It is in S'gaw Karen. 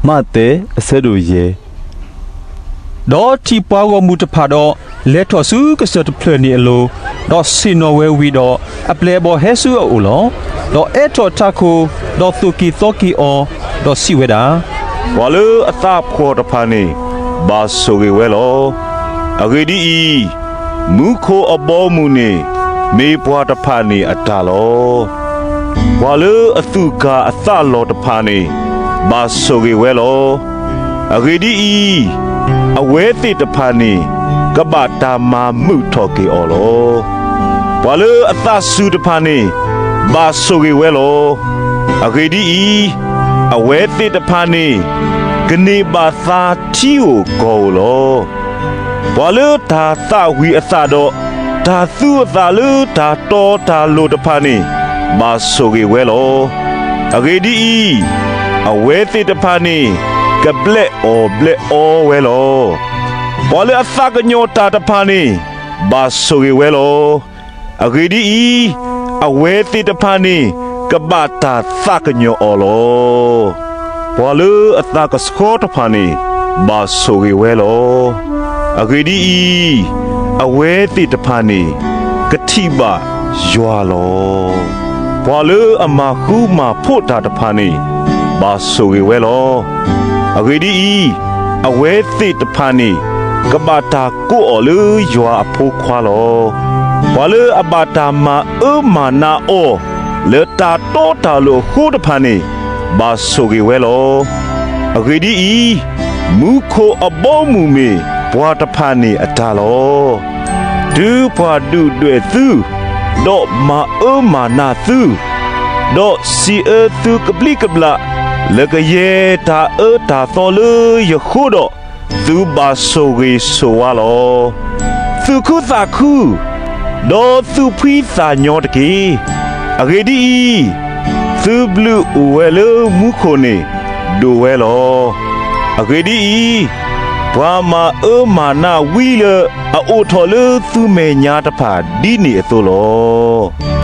မးသဲ အဆၢဒိၣ်ယဲၢ်. ဒီးထံၣ်ပှၤဂီၢ်မုၢ်တဖၣ်ဒီး, လဲၤထီၣ်ဆူကစၢၢ်တဖျၢၣ်န့ၣ်အလိၤ, ဒီးဆ့ၣ်နီၤဝဲဝံၤဒီး, အပျဲၢ်အဘီၣ်ဟဲဆူအအိၣ်လီၤ. ဒီးအဲၣ်ထီၣ်ထးခိၣ်, ဒီးသိၣ်က့ၤသီက့ၤအီၤ, ဒီးစံးဝဲဒၣ်, ပှၤလၢအသးဖှီၣ်တဖၣ်န့ၣ်, ဘၣ်ဆိၣ်ဂ့ၤဝဲလီၤ. အဂ့ၢ်ဒ်အံၤ, မူခိၣ်အဘီအမုၢ်န့ၣ်, မ့ၢ်ပှၤတဖၣ်န့ၣ်အတၢ်လီၤ. ပှၤလၢအသူၣ်ကၢ်အသးလီၤတဖၣ်န့ၣ်, ဘၣ်ဆိၣ်ဂ့ၤဝဲလီၤ. အဂ့ၢ်ဒ်အံၤ, အဝဲသ့ၣ်တဖၣ်န့ၣ်, ကဘၣ်တၢ်မၤမုာ်ထီၣ်က့ၤအီၤလီၤ. ပှၤလၢအသးစူၤတဖၣ်န့ၣ်, ဘၣ်ဆိၣ်ဂ့ၤဝဲလီၤ. အဂ့ၢ်ဒ်အံၤ, အဝဲသ့ၣ်တဖၣ်န့ၣ်, ကန့ၢ်ဘၣ်သါထံဧိၤကီၢ်ဧိၤလီၤ. ပှၤလၢတၢ်သၣ်ဝံၤအသးဒီး, တၢ်သူအသးလၢတၢ်တီတၢ်လိၤတဖၣ်န့ၣ်, ဘၣ်ဆိၣ်ဂ့ၤဝဲလီၤ. အဂ့ၢ်ဒ်အံၤ, အဝဲသ့ၣ်တဖၣ်န့ၣ်, ကဘျဲးအီၣ်ဘျဲးအီဝဲလီၤ. ပှၤလၢအသးကညီၤတၢ်တဖၣ်န့ၣ်, ဘၣ်ဆိၣ်ဂ့ၤဝဲလီၤ. အဂ့ၢ်ဒ်အံၤ, အဝဲသ့ၣ်တဖၣ်န့ၣ်, ကဘၣ်တၢ်သးကညီၤအီၤလီၤ. ပှၤလၢအသးကဆှီတဖၣ်န့ၣ်, ဘၣ်ဆိၣ်ဂ့ၤဝဲလီၤ. အဂ့ၢ်ဒ်အံၤ, အဝဲသ့ၣ်တဖၣ်န့ၣ်, ကထံၣ်ဘၣ်ယွၤလီၤ. ပှၤလၢအမၤဃူမၤဖိးတၢ်တဖၣ်န့ၣ်, ဘၣ်ဆိၣ်ဂ့ၤဝဲလီၤ. အဂ့ၢ်ဒ်အံၤ, အဝဲသ့ၣ်တဖၣ်န့ၣ်, ကဘၣ်တၢ်ကိးအီၤလၢယွၤအဖိခွါလီၤ. ပှၤလၢအဘၣ်တၢ်မၤအၢမၤနးအီၤ, လၢတၢ်တီတၢ်လိၤအဃိတဖၣ်န့ၣ်, ဘၣ်ဆိၣ်ဂ့ၤဝဲလီၤ. အဂ့ၢ်ဒ်အံၤ, မူခိၣ်အဘီအမုၢ်မ့ၢ်ပှၤတဖၣ်န့ၣ်အတၢ်လီၤ. တုၤပှၤဒုၣ်ဒွဲၣ်သု, ဒီးမၤအၢမၤနးသု, ဒီးစံးအၢသုကဘျံးကဘျၣ်, လၢကယဲၢ်တၢ်အၢတၢ်သီလၢယဃိဒီး, သုဘၣ်ဆိၣ်ဂ့ၤဆိၣ်ဝါလီၤ. သူၣ်ခုသးခု, ဒီးသူၣ်ဖှံသးညီတက့ၢ်. အဂ့ၢ်ဒ်အံၤ, သုဘျုးအိၣ်ဝဲလၢမူခိၣ်န့ၣ်, ဒိၣ်ဝဲလီၤ. အဂ့ၢ်ဒ်အံၤ, ပှၤမၤအၢမၤနးဝံလၢအအိၣ်ထီၣ်လၢသုမဲာ်ညါတဖၣ်ဒ်န့ၣ်အသိးလီၤ.